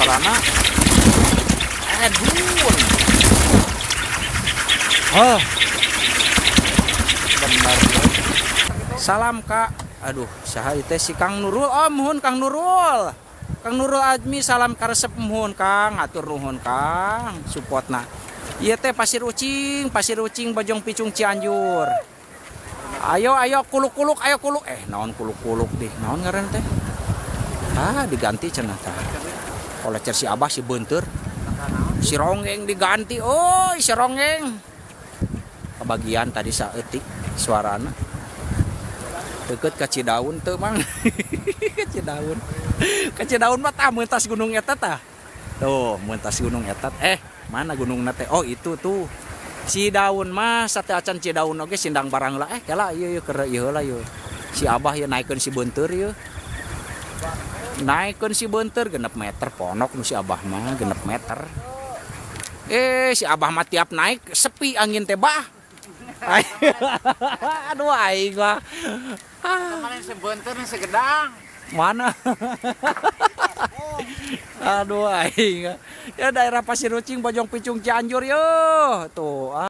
Suarana. Edun. Oh. Benar. Salam, Kak. Aduh, saha ieu teh? Si Kang Nurul. Oh, muhun, Kang Nurul. Kang Nurul Azmi, salam karesep, muhun, Kang, atur nuhun, Kang, supportna. Ieu teh Pasir Ucing, Pasir Ucing, Bojong Picung, Cianjur. Ayo, ayo kuluk-kuluk, ayo kuluk. Eh, naon kuluk-kuluk deh. Naon ngaran teh? Ah, diganti cenah tah. Kolecer si Abah si beunteur. Si Ronggeng diganti. Oh, si Ronggeng. Kebagian tadi saeutik suarana. Deket ka Cidaun tuh, Mang. Ka Cidaun. Ka Cidaun mah tah mentas gunung eta tah. Tuh, mentas gunung eta. Eh, mana gunung teh? Oh, itu tuh. Cidaun mah sate acan Cidaun oge Sindang Barang lah. Eh, kela ieu ieu keur ieu heula ieu. Si Abah ieu naikeun si beunteur ieu. Naikeun si beunteur 6 meter ponok nu si Abah mah 6 meter. Eh, si Abah mah tiap naik sepi angin teh, bah. Aduh, aing mah. Ah, Mana yang sebentar nih segedang. Mana? Aduh, aing. Ya, daerah Pasir Ucing, Bojong Picung, Cianjur yo. Tuh. Ah.